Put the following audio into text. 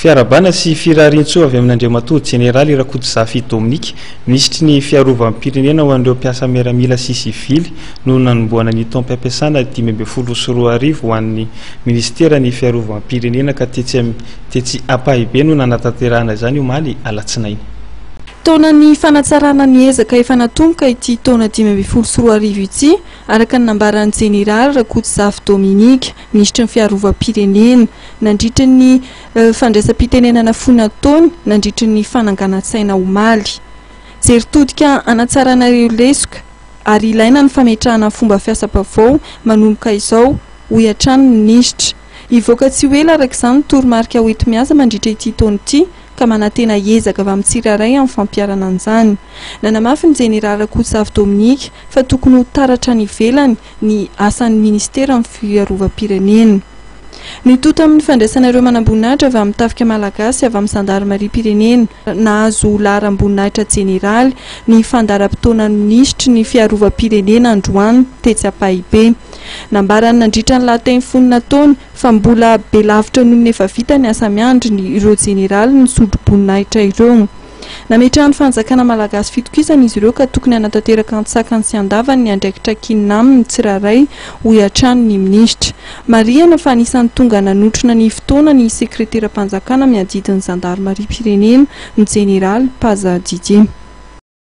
Fiarahabana sy firarian-tsoa avy amin'Andriamatoa Jeneraly Rakotozafy Dominique, Minisitry ny Fiarovam-pirenena ho an'ireo mpiasa miaramila sy sivily no nanombohana ny taom-piampiasana 2015 ho an'ny Minisiteran'ny Fiarovam-pirenena ka tetsy tetsy Ampahibe no nanatanterahana izany omaly alatsinainy. Taonan'ny fanatsarana ny ezaka efa natomboka ity taona 2015 ity, araka ny nambaran'ny Jeneraly Rakotozafy Dominique, Minisitry ny Fiarovam-pirenena, nandritra ny fandraisam-pitenenana fohy nataony nandritra ny fananganan-tsaina omaly. Jery todika hanatsarana ireo lesoka ary ilaina ny fametrahana fomba fiasam-baovao manomboka izao, hoy hatrany ny minisitra. Hivoaka tsy ho ela araka izany ny toromarika hoenti-miasa mandritra ity taona ity ka manantena ezaka avy amin'ny tsirairay amin'ny fampiharana an'izany. Nanamafy ny Jeneraly Rakotozafy Dominique fa tokony ho taratra any ivelany ny asan'ny minisiteran'ny fiarovam-pirenena. Nitohy tamin'ny fandraisana ireo manamboninahitra avy amin'ny tafika malagasy avy amin'ny zandarimariam-pirenena nahazo laharam-boninahitra jeneraly ny fandaharam-potoanan'ny minisitry ny fiarovam-pirenena androany tetsy Ampahibe. Nambarany nandritra ny lahateny fony nataony fa mbola be lavitra noho ny efa vita ny asa miandry ny ireo jeneraly nisotro-boninahitra ireo. Nametrahan'ny fanjakana malagasy fitokisana izy ireo ka tokony hanatanteraka an-tsakany sy an-davany ny andraikitra ankinina aminy tsirairay, hoy hatrany ny minisitra. Marihana fa anisan'ny tonga nanotrona ny fotoana ny sekreteram-panjakana miadidy ny zandarimariam-pirenena, ny jeneraly Paza Didier.